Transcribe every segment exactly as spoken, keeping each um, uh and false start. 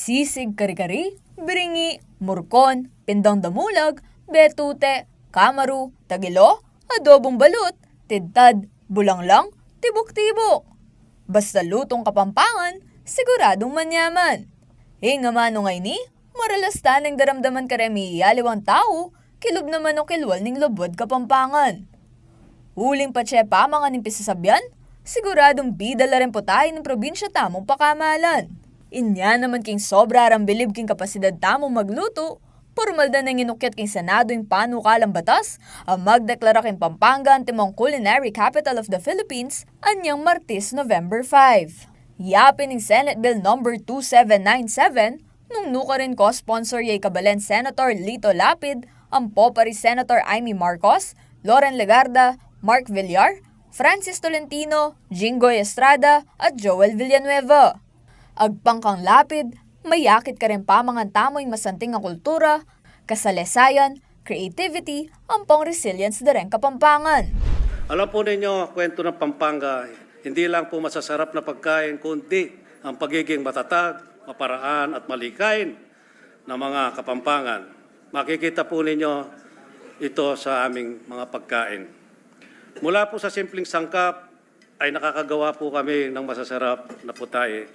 Sisig kari-kari, biringi, murkon, pindang damulag, betute, kamaru, tagilo, adobong balut, tidtad, bulanglang, tibuk-tibuk. Basta lutong Kapampangan, siguradong manyaman. Ing amanu ngeni, maralas ta neng daramdaman kareng miyayaliwang tau, kilub naman o kilwal ning lubud Kapampangan. Uling patse pamangan ing pisasabian, siguradong bida la rin pu tayu ning probinsya tamung pakamalan. Inya naman king sobra rang bilib king kapasidad tamung maglutu, pormal da neng inukyat king Senado ing panukalang batas a magdeklara king Pampanga antimong Culinary Capital of the Philippines anyang Martes, November five. Yapin ing Senate Bill Number two seven nine seven, nung nukarin co-sponsor ya i kabalen Senator Lito Lapid, ampo pa ri Senator Imee Marcos, Loren Legarda, Mark Villar, Francis Tolentino, Jinggoy Estrada, at Joel Villanueva. Agpang kang Lapid, mayakit kareng pamangan tamu ing masanting a kultura, kasalesayan, creativity, ampong resilience da reng Kapampangan. Alam po ninyo, kwento ng Pampanga, hindi lang po masasarap na pagkain, kundi ang pagiging matatag, maparaan at malikain na mga Kapampangan. Makikita po ninyo ito sa aming mga pagkain. Mula po sa simpleng sangkap ay nakakagawa po kami ng masasarap na putahe.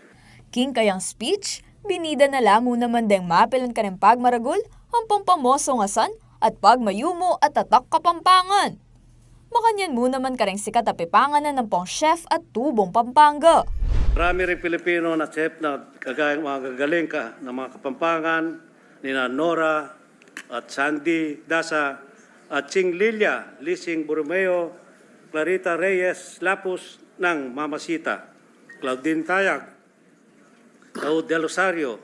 King kayang speech, binida na la mu naman deng mapilan kareng pagmaragul ampong pamusong asan at pagmayumu a tatak Kapampangan. Makanyan mu naman kareng sikat a pipanganan ampong chef at tubong Pampanga. Marami ring Pilipino na chef na kagaya ng mga gagaling ka ng mga Kapampangan, nina Nora at Sandy Dasa, at Ching Lilia, Lising Borromeo, Clarita Reyes Lapus ng Mamasita, Claudine Tayag, Raul Del Rosario,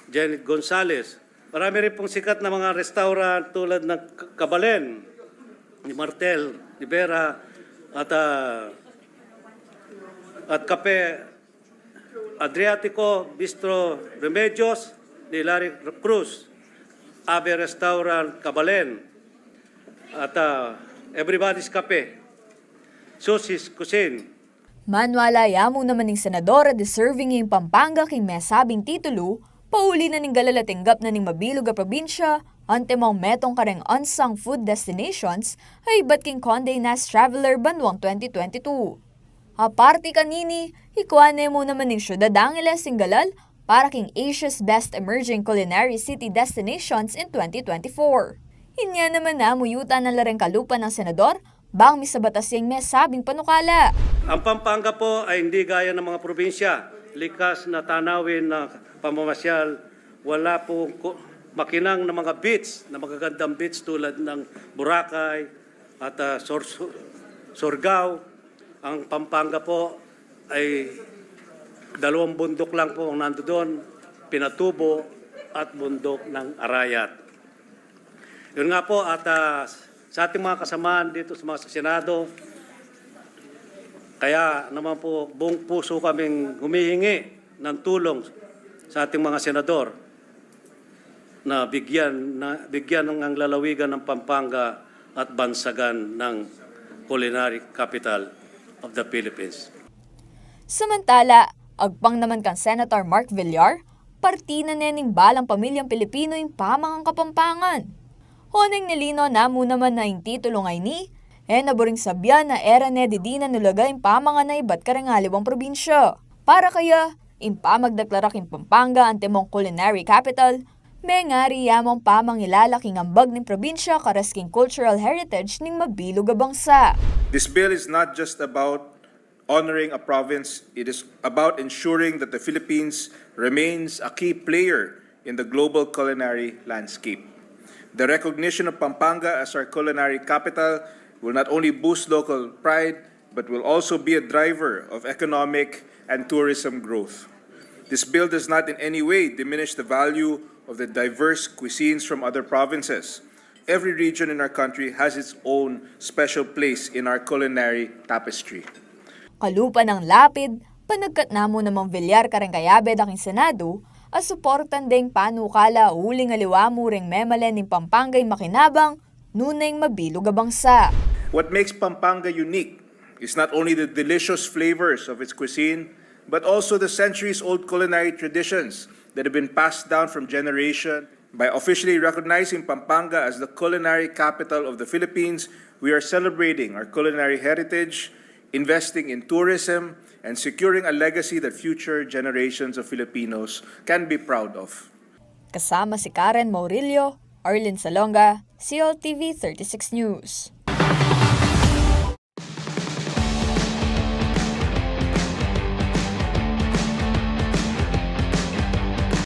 Janet Gonzalez. Marami rin pong sikat na mga restaurant tulad ng K-, Kabalen, ni Martel, ni Vera, at, ah, at Kape Adriatico, Bistro Remedios, ni Larry Cruz, Ave Restaurant, Kabalen, at, ah, Everybody's Cafe, Susie's Cuisine. Manwala ya mu naman ing senador a deserving ing Pampanga king mesabing titulu, pauli na ning galal a tinggap na ning mabilug a probinsya antimong metung kareng unsung food destinations a ibat king Condé Nast Traveler Banuang twenty twenty-two. Aparte kanini, ikwa ne mu naman ning syudad Angeles ing galal para king Asia's Best Emerging Culinary City Destinations in twenty twenty-four. Inya naman, namuyutan na la reng kalupa nang senador bang misabatas ya ing mesabing panukala. Ang Pampanga po ay hindi gaya ng mga probinsya, likas na tanawin na pamamasyal. Wala pong ku-, makinang na mga beach, na magagandang beach tulad ng Boracay at, ah, Sor-, Surigao. Ang Pampanga po ay dalawang bundok lang po ang nandoon, Pinatubo at bundok ng Arayat. Yun nga po, at, ah, sa ating mga kasamaan dito sa mga sa Senado, kaya naman po buong puso kaming humihingi ng tulong sa ating mga senador na bigyan, na bigyan ng, ng lalawigan ng Pampanga at bansagan ng Culinary Capital of the Philippines. Samantala, agpang naman kang Senator Mark Villar, parti na ne ning balang pamilyang Pilipino ing pamangan Kapampangan. Honeng nilinaw na mu naman na ing titulu ngeni, e na buring sabian a e ra ne didinan ulaga ing pamangan a ibat kareng aliwang probinsya. Para kaya, ing pamagdeklara king Pampanga antimong culinary capital, mengari ya mung pamangilala king ambag ning probinsya karas king cultural heritage ning mabilug a bangsa. This bill is not just about honoring a province, it is about ensuring that the Philippines remains a key player in the global culinary landscape. The recognition of Pampanga as our culinary capital will not only boost local pride, but will also be a driver of economic and tourism growth. This bill does not in any way diminish the value of the diverse cuisines from other provinces. Every region in our country has its own special place in our culinary tapestry. Kalupa nang Lapid, panagkat na mu namang Villar kareng kayabe da king Senado, a suportan deng panukala uling aliwa mu reng memalen ning Pampanga ing makinabang nune ing mabilug a bangsa. What makes Pampanga unique is not only the delicious flavors of its cuisine, but also the centuries-old culinary traditions that have been passed down from generation. By officially recognizing Pampanga as the culinary capital of the Philippines, we are celebrating our culinary heritage, investing in tourism, and securing a legacy that future generations of Filipinos can be proud of. Kasama si Karen Maurilio, Arlene Salonga, C L T V thirty-six News.